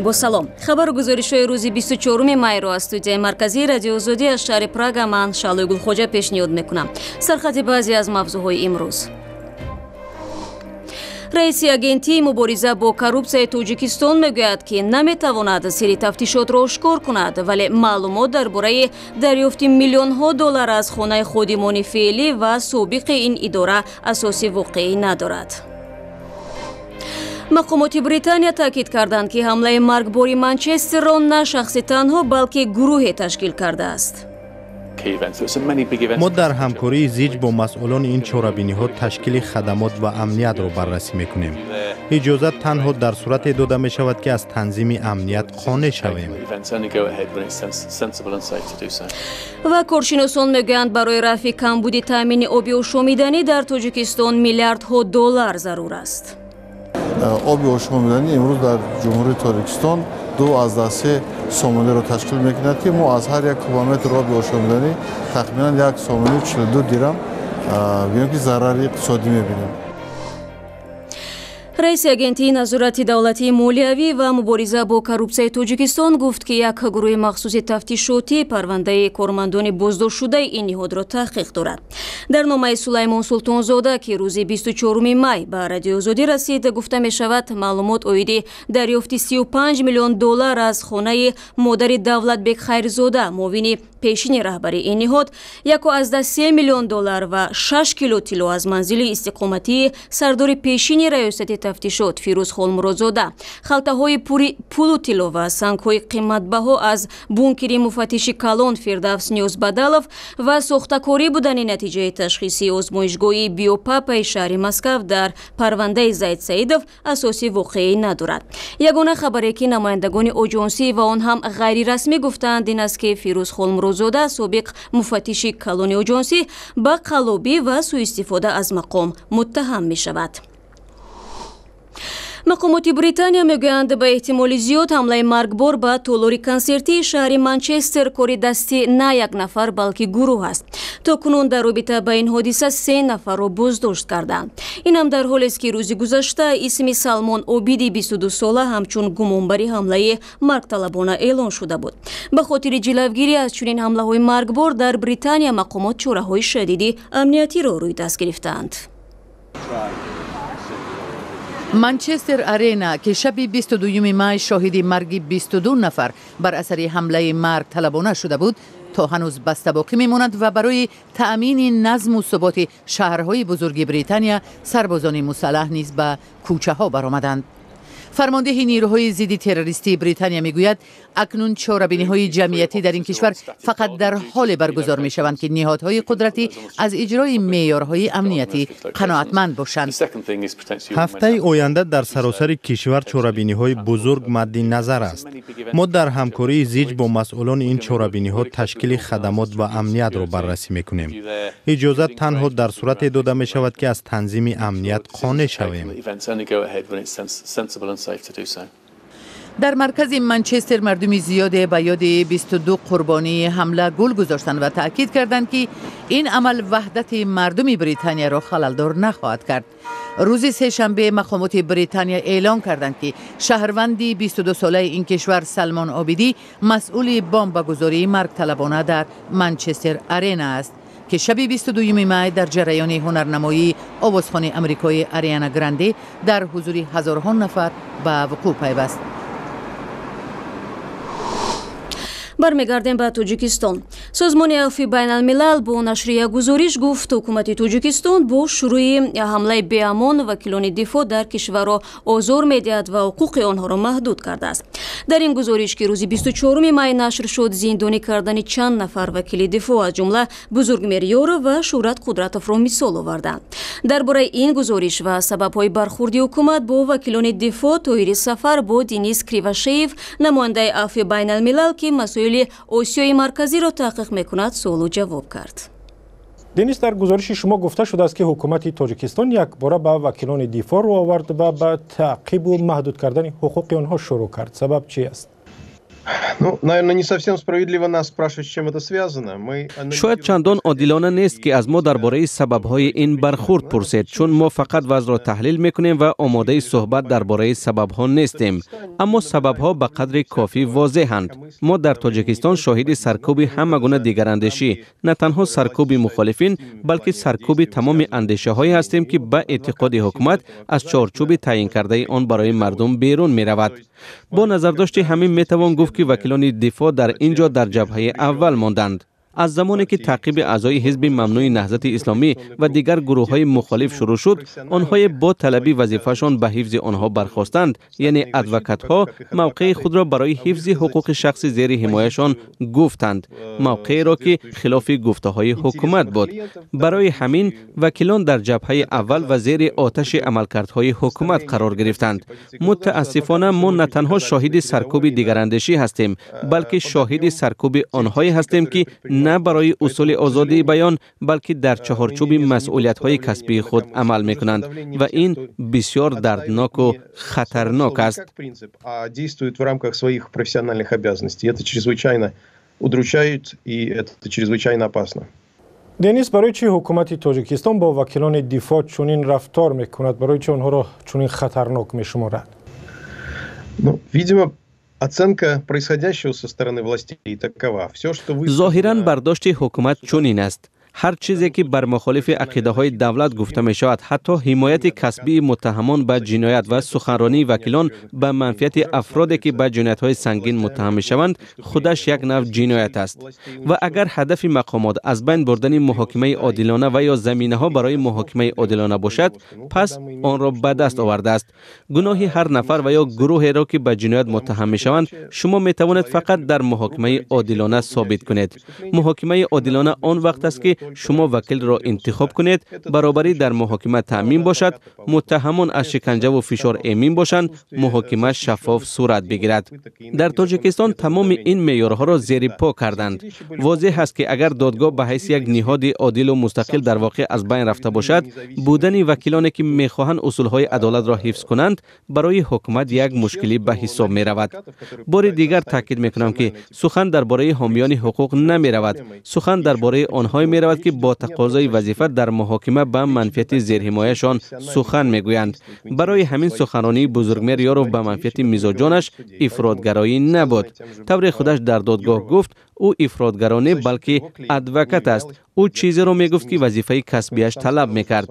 Бо салом. Хабару гузоришҳои рӯзи 24 майро аз студияи марказии Радиои Озодӣ аз шаҳри Прага ман, Шаълои Гулхоҷа, пешниҳод мекунам. Сархати баъзе аз мавзӯъҳои имрӯз. Раиси агентии мубориза бо коррупсияи Тоҷикистон мегӯяд, ки наметавонад сирри тафтишотро ошкор кунад, вале маълумот дар бораи дарёфти миллионҳо доллар аз хонаи ходимони феълӣ ва собиқи ин идора асоси воқеӣ надорад. Мақомоти Британия таъкид карданд, ки ҳамлаи маргбори Манчестерро на шахси танҳо, балки гурӯҳе ташкил кардааст. Мо дар ҳамкории зич бо масъулони ин чорабиниҳо ташкили хадамот ва амниятро баррасӣ мекунем. Иҷозат танҳо дар сурате дода мешавад, ки аз танзими амният қонеъ шавем. Ва коршиносон мегӯянд, барои рафъи камбуди таъмини оби ошомиданӣ дар Тоҷикистон миллиардҳо доллар зарур аст. Оби ошомиданӣ имрӯз дар Ҷумҳурии Тоҷикистон 2,3 сомониро ташкил мекунад, ки мо аз ҳар як кубометр оби ошомиданӣ тахминан 1 сомонию 42 дирам гӯем, ки зарари иқтисодӣ мебинем. Раиси агентии назорати давлатии молиявӣ ва мубориза бо коррупсияи Тоҷикистон гуфт, ки як гурӯҳи махсуси тафтишотӣ парвандаи кормандони боздоштшудаи ин ниҳодро таҳқиқ дорад. Дар номаи Сулаймон Султонзода, ки рӯзи 24 май ба Радиои Озодӣ расид, гуфта мешавад, маълумот оиди дарёфти 35 миллион доллар аз хонаи модари Давлатбек Хайрзода, муовини пешини раҳбари ин ниҳод, 1,3 миллион доллар ва 6 кило тилло аз манзили истиқоматии сардори пешини раёсати тафтишот Фирӯз Холмуродзода, халтаҳои пури пулу тилло ва сангҳои қиматбаҳо аз бункери муфаттиши калон Фирдавс Ниёзбадалов ва сохтакорӣ будани натиҷаи ташхиси озмоишгоҳи Биопапаи шаҳри Москав дар парвандаи Зайд Саидов асоси воқеӣ надорад. Ягона хабаре, ки намояндагони оҷонсӣ ва он ҳам ғайрирасмӣ гуфтаанд, ин аст, ки Фирӯз Холмуродзода, собиқ муфаттиши калони оҷонсӣ, ба қаллобӣ ва сӯистифода аз мақом муттаҳам мешавад. Мақомоти Британия мегӯянд, ба эҳтимоли зиёд ҳамлаи маргбор ба толори консертии шаҳри Манчестер кори дасти на як нафар, балки гурӯҳ аст. То кунун дар робита ба ин ҳодиса се нафарро боздошт карданд. Инам дар ҳолест, ки рӯзи гузашта исми Салмон Обиди 22сола ҳамчун гумонбари ҳамлаи маргталабона эълон шуда буд. Ба хотири ҷилавгирӣ аз чунин ҳамлаҳои маргбор дар Британия мақомот чораҳои шадиди амниятиро рӯи даст гирифтаанд. Манчестер Арена, ки шаби 22 май шоҳиди марги 22 нафар бар асари ҳамлаи маргталабона шуда буд, то ҳанӯз баста боқӣ мемонад ва барои таъмини назму суботи шаҳрҳои бузурги Британия сарбозони мусаллаҳ низ ба кӯчаҳо баромаданд. Фармондеҳи нирӯҳои зидди террористии Британия мегӯяд, акнун чорабиниҳои ҷамъиятӣ дар ин кишвар фақат дар ҳоле баргузор мешаванд, ки ниҳодҳои қудратӣ аз иҷрои меъёрҳои амниятӣ қаноатманд бошанд. Ҳафтаи оянда дар саросари кишвар чорабиниҳои бузург мадди назар аст. Мо дар ҳамкории зич бо масъулони ин чорабиниҳо ташкили хадамот ва амниятро баррасӣ мекунем. Иҷозат танҳо дар сурате дода мешавад, ки аз танзими амният қонеъ шавем. Дар маркази Манчестер мардуми зиёде ба ёди 22 қурбонии ҳамла гул гузоштанд ва таъкид карданд, ки ин амал ваҳдати мардуми Британияро халалдор нахоҳад кард. Рӯзи сешанбе мақомоти Британия эълон карданд, ки шаҳрванди 22солаи ин кишвар Салмон Обидӣ масъули бомбагузории маргталабона дар Манчестер Арена аст, ки шаби 22 май дар ҷараёни ҳунарнамоии овозхони амрикои Ариана Гранде дар ҳузури ҳазорҳо нафар ба вуқӯъ пайваст. Бармегардем ба Тоҷикистон. Созмони Афви байналмилал бо нашри як гузориш гуфт, ҳукумати Тоҷикистон бо шурӯи ҳамлаи беамон вакилони дифоъ дар кишварро озор медиҳад ва ҳуқуқи онҳоро маҳдуд кардааст. Дар ин гузориш, ки рӯзи 24 май нашр шуд, зиндонӣ кардани чанд нафар вакили дифоъ, аз ҷумла Бузургмер Ёров ва Шӯҳрат Қудратовро мисол оварданд. Дар бораи ин гузориш ва сабабҳои бархурди ҳукумат бо вакилони дифоъ Тоҳири Сафар бо Денис Кривошеев, намояндаи Афви байналмилал, ки масоили Осиёи Марказиро таҳқиқ мекунад, суолу ҷавоб кард. Денис, дар гузориши шумо гуфта шудааст, ки ҳукумати Тоҷикистон якбора ба вакилони дифоъ рӯ овард ва ба таъқибу маҳдуд кардани ҳуқуқи онҳо шурӯъ кард. Сабаб чи аст? Ну, наверное, не совсем справедливо нас спрашивать, с чем это связано. Мы Шояд чандон одилона нест, ки аз мо дар бораи сабабҳои ин бархурд пурсед, чун мо фақат вазъро таҳлил мекунем ва омодаи суҳбат дар бораи сабабҳо нестем. Аммо сабабҳо ба қадри кофӣ возеҳанд. Мо дар Тоҷикистон шоҳиди саркӯби ҳама гуна дигарандешӣ, на танҳо саркӯби мухолифин, балки саркӯби тамоми андешаҳое ҳастем, ки ба эътиқоди ҳукумат аз чорчӯби таъйинкардаи он барои мардум берун меравад. Бо назардошти ҳамин метавон гуфт, ки вакилони дифоъ дар ин ҷо дар ҷабҳаи аввал монданд. Аз замоне ки таъқиби аъзои ҳизби мамнӯи Наҳзати Исломӣ ва дигар гурӯҳҳои мухолиф шурӯъ шуд, онҳое бо талаби вазифаашон ба ҳифзи онҳо бархостанд, яъне адвокатҳо, мавқеи худро барои ҳифзи ҳуқуқи шахси зери ҳимояшон гуфтанд, мавқееро ки хилофи гуфтаҳои ҳукумат буд. Барои ҳамин вакилон дар ҷабҳаи аввал ва зери оташи амалкардҳои ҳукумат қарор гирифтанд. Мутаассифона, мо на танҳо шоҳиди саркӯби дигарандешӣ ҳастем, балки шоҳиди саркӯби онҳое ҳастем, ки на барои усули озодии баён, балки дар чаҳорчӯби масъулиятҳои касбии худ амал мекунанд, ва ин бисёр дардноку хатарнок аст. Действуют в рамках своих профессиональных обязанностей. Это чрезвычайно удручает и это чрезвычайно опасно. Денис, барои чӣ ҳукумати Тоҷикистон бо вакилони дифоъ чунин рафтор мекунад? Барои чӣ онҳоро чунин хатарнок мешуморад? Ну, видимо, оценка происходящего со стороны властей такова. Все, что вы Зоҳиран, бардошти ҳукумат чунин аст: ҳар чизе ки бар мухолифи ақидаҳои давлат гуфта мешавад, ҳатто ҳимояти касбии муттаҳамон ба ҷиноят ва суханронии вакилон ба манфиати афроде, ки ба ҷиноятҳои сангин муттаҳам мешаванд, худаш як нав ҷиноят аст. Ва агар ҳадафи мақомот аз байн бурдани муҳокимаи одилона ва ё заминаҳо барои муҳокимаи одилона бошад, пас онро ба даст овардааст. Гуноҳи ҳар нафар ва ё гурӯҳеро, ки ба ҷиноят муттаҳам мешаванд, шумо метавонед фақат дар муҳокимаи одилона собит кунед. Муҳокимаи одилона он вақт аст, ки шумо вакилро интихоб кунед, баробарӣ дар муҳокима таъмин бошад, муттаҳамон аз шиканҷаву фишор эмин бошанд, муҳокима шаффоф сурат бигирад. Дар Тоҷикистон тамоми ин меъёрҳоро зери по карданд. Возеҳ аст, ки агар додгоҳ ба ҳайси як ниҳоди одилу мустақил дар воқеъ аз байн рафта бошад, будани вакилоне, ки мехоҳанд усулҳои адолатро ҳифз кунанд, барои ҳукумат як мушкилӣ ба ҳисоб меравад. Бори дигар таъкид мекунам, ки сухан дар бораи ҳомиёни ҳуқуқ намеравад, сухан дар бораи онҳое меравад, ки бо тақозои вазифа дар муҳокима ба манфиати зерҳимояшон сухан мегӯянд. Барои ҳамин суханронии Бузургмер Ёров ба манфиати мизоҷонаш ифротгароӣ набуд. Тавре худаш дар додгоҳ гуфт, ӯ ифротгаро не, балки адвокат аст. Ӯ чизеро мегуфт, ки вазифаи касбиаш талаб мекард.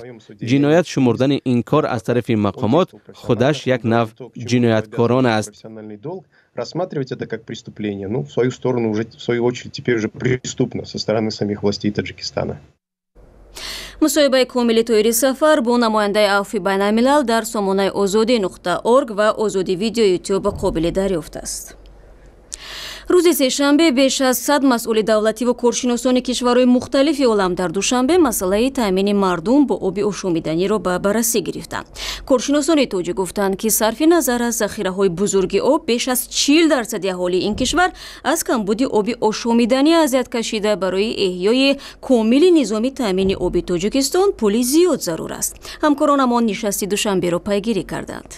Ҷиноят шумурдани ин кор аз тарафи мақомот худаш як нав ҷинояткорона аст. Рассматривать это как преступление, ну, в свою сторону уже, в свою очередь, теперь уже преступно со стороны самих властей Таджикистана. Мусоҳибаи комили Тоҳири Сафар бо намояндаи Афви Байналмилал дар сомонаи Озодӣ.org ва Озодӣ Видео Ютуб қобили дарёфт аст. Рӯзи сешанбе беш аз 100 масъули давлативу коршиносони кишварҳои мухталифи олам дар Душанбе масъалаи таъмини мардум бо оби ошомиданиро ба баррасӣ гирифтанд. Коршиносони тоҷик гуфтанд, ки сарфи назар аз захираҳои бузурги об, беш аз 40 дарсади аҳолии ин кишвар аз камбуди оби ошомиданӣ азият кашида, барои эҳёи комили низоми таъмини оби Тоҷикистон пули зиёд зарур аст. Ҳамкоронамон нишасти Душанберо пайгирӣ карданд.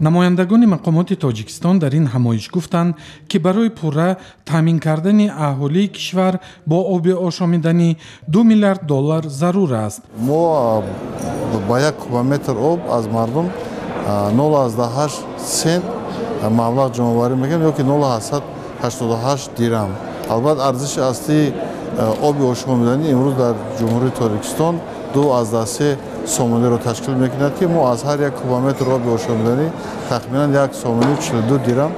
Намояндагони мақомоти Тоҷикистон дар ин ҳамоиш гуфтанд, ки барои пурра таъмин кардани аҳолии кишвар бо оби ошомиданӣ 2 миллиард доллар зарур аст. Мо ба як кубометр об аз мардум 0,8 сент маблағ ҷамъоварӣ мекунем ё ки 0,88 дирам. Албатта, арзиши аслии оби ошомиданӣ имрӯз дар Ҷумҳурии Тоҷикистон 2,3 сомониро ташкил мекунад, ки мо аз ҳар як кубометр оби ошомиданӣ тахминан 1 сомонию 42 дирам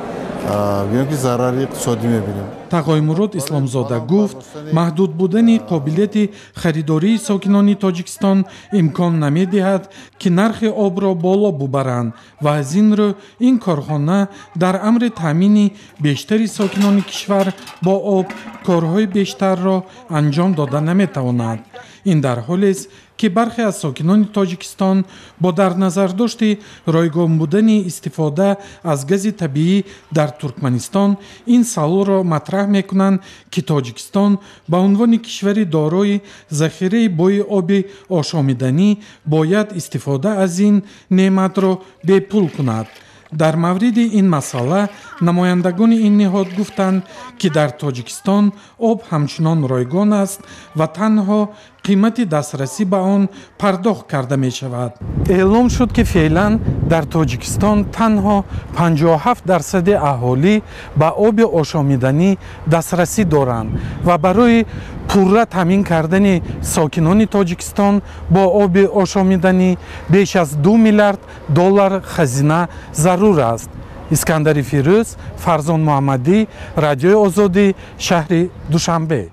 гӯем, ки зарари иқтисодӣ мебинем. Тағоймурод Исломзода гуфт, маҳдуд будани қобилияти харидории сокинони Тоҷикистон имкон намедиҳад, ки нархи обро боло бубаранд, ва аз ин рӯ ин корхона дар амри таъмини бештари сокинони кишвар бо об корҳои бештарро анҷом дода наметавонад. Ин дар ҳолест, ки бархе аз сокинони Тоҷикистон бо дар назардошти ройгон будани истифода аз гази табиӣ дар Туркманистон ин саволро матраҳ мекунанд, ки Тоҷикистон ба унвони кишвари дорои захираи бои оби ошомиданӣ бояд истифода аз ин неъматро бепул кунад. Дар мавриди ин масъала намояндагони ин ниҳод гуфтанд, ки дар Тоҷикистон об ҳамчунон ройгон аст ва танҳо қимати дастрасӣ ба он пардохт карда мешавад. Эълом шуд, ки феълан дар Тоҷикистон танҳо 57% аҳолӣ ба оби ошомиданӣ дастрасӣ доранд ва барои пурра таъмин кардани сокинони Тоҷикистон бо оби ошомиданӣ беш аз 2 миллиард доллар хазина зарур аст. Искандари Фирӯз, Фарзон Муҳаммадӣ, Радиои Озодӣ, шаҳри Душанбе.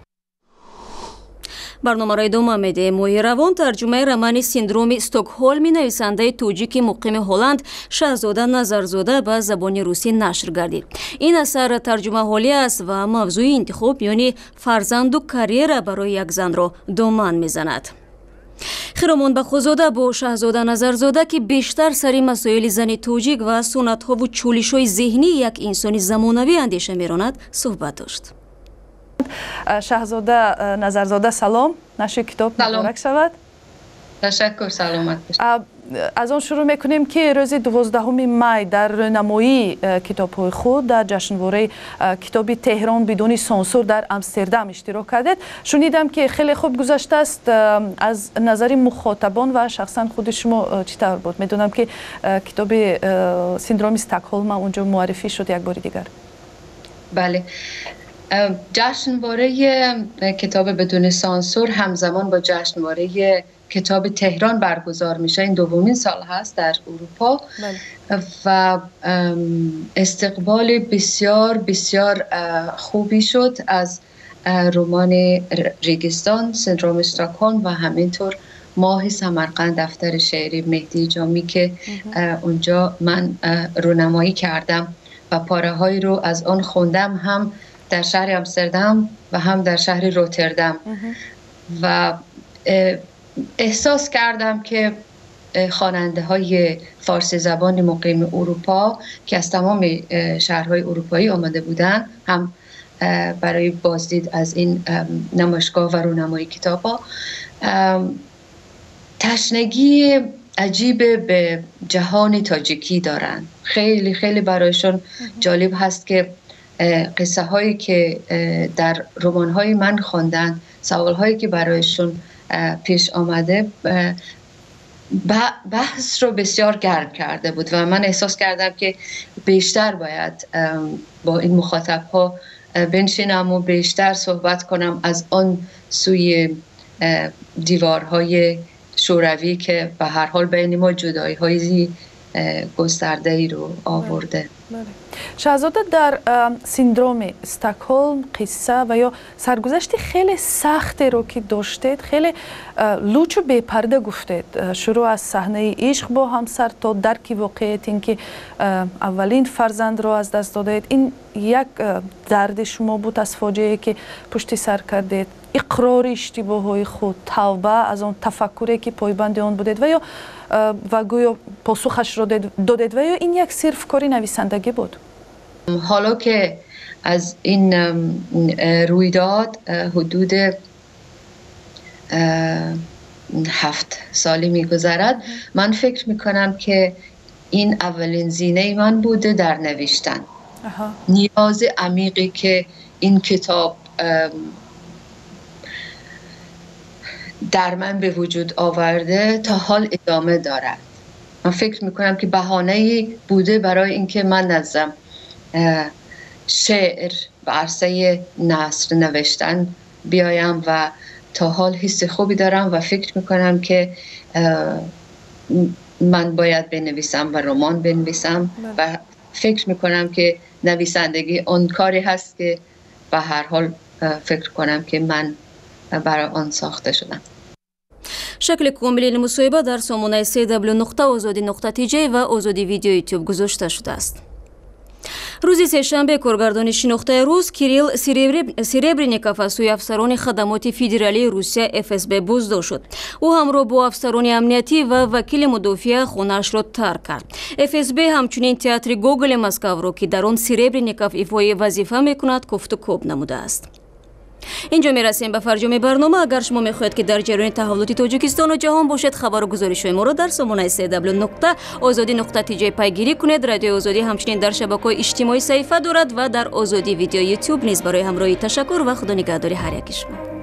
Барномаро идома медиҳем. Моҳи равон тарҷумаи романи «Синдроми Стокҳолми» нависандаи тоҷики муқими Ҳолланд Шаҳзода Назарзода ба забони русӣ нашр гардид. Ин асар тарҷумаҳолӣ аст ва мавзӯи интихоб миёни фарзанду карьера барои як занро доман мезанад. Хиромон Бахозода бо Шаҳзода Назарзода, ки бештар сари масоили зани тоҷик ва суннатҳову чӯлишҳои зеҳнии як инсони замонавӣ андеша меронад, суҳбат дошт. Шаҳзода Назарзода, салом, нашри китоб муборак шавад. Ташаккур, саломат. Аз он шурӯъ мекунем, ки рӯзи 12 май дар рӯнамоии китобҳои худ дар ҷашнвораи китоби «Теҳрон бидуни сансур» дар Амстердам иштирок кардед. Шунидам, ки хеле хуб гузаштааст. Аз назари мухотабон ва шахсан худи шумо чӣ тавр буд? Медонам, ки китоби «Синдроми Стокҳолма» унҷо муаррифӣ шуд як бори дигар. Бале, جشنواره کتاب بدون سانسور همزمان با جشنواره کتاب تهران برگزار میشه. این دومین سال هست در اروپا. و استقبال بسیار بسیار خوبی شد از رمان ریگستان، سندروم استاکهلم و همینطور ماه سمرقند، دفتر شعری مهدی جامی که اونجا من رونمایی کردم و پاره هایی رو از آن خوندم، هم در شهر آمستردام و هم در شهر روتردام. و احساس کردم که خواننده های فارسی زبان مقیم اروپا که از تمام شهرهای اروپایی آمده بودن، هم برای بازدید از این نمایشگاه و رونمایی کتاب ها، تشنگی عجیب به جهان تاجیکی دارن. خیلی خیلی برایشون جالب هست که قصه هایی که در رمان های من خواندن، سوال هایی که برایشون پیش آمده، بحث رو بسیار گرم کرده بود و من احساس کردم که بیشتر باید با این مخاطب ها بنشینم و بیشتر صحبت کنم از آن سوی دیوارهای شوروی که به هر حال بین ما جدایی های گسترده ای رو آورده. Шаҳзода, дар «Синдроми Стокҳолм» қисса ва ё саргузашти хеле сахтеро, ки доштед, хеле лучу бепарда гуфтед, шурӯъ аз саҳнаи ишқ бо ҳамсар то дарки воқеият, ин ки аввалин фарзандро аз даст додаед. Ин як дарди шумо буд аз фоҷиае, ки пушти сар кардед, иқрори иштибоҳҳои худ, тавба аз он тафаккуре, ки пойбанди он будед ва ё ва гӯё посухашро додед, ва ё ин як сирф кори нависандагӣ буд? حالا که از این رویداد حدود 7 سالی میگذرد، من فکر میکنم که این اولین زینه من بوده در نوشتن. نیاز عمیقی که این کتاب در من به وجود آورده تا حال ادامه دارد. من فکر میکنم که بهانه بوده برای اینکه من نزدم شعر و عرصه نثر نوشتن بیایم و تا حال حس خوبی دارم و فکر میکنم که من باید بنویسم و رمان بنویسم و فکر میکنم که نویسندگی آن کاری هست که به هر حال فکر کنم که من برای آن ساخته شدم. Шакли комили ин мусоҳиба дар сомонаи cw.ozodi.tj ва Озоди Видео Ютуб гузошта шудааст. Рӯзи сешанбе коргардони шинохтаи рус Кирилл Серебренников аз сӯи афсарони хадамоти федералии Русия ФСБ боздошт шуд. Ӯ ҳамроҳ бо афсарони амниятӣ ва вакили мудофиа хонаашро тарк кард. ФСБ ҳамчунин театри Гоголи Москавро, ки дар он Серебренников ифои вазифа мекунад, кофтукоб намудааст. Инҷо мерасем ба фарҷоми барнома. Агар шумо мехоҳед, ки дар ҷараёни таҳаввулоти Тоҷикистону ҷаҳон бошед, хабару гузоришҳои моро дар сомонаи cw.ozodi.tj пайгирӣ кунед. Радиои Озодӣ ҳамчунин дар шабакаҳои иҷтимоӣ саҳифа дорад ва дар Озодӣ Видео Ютуб низ. Барои ҳамроҳӣ ташаккур ва худо нигаҳдори ҳар яки шумо.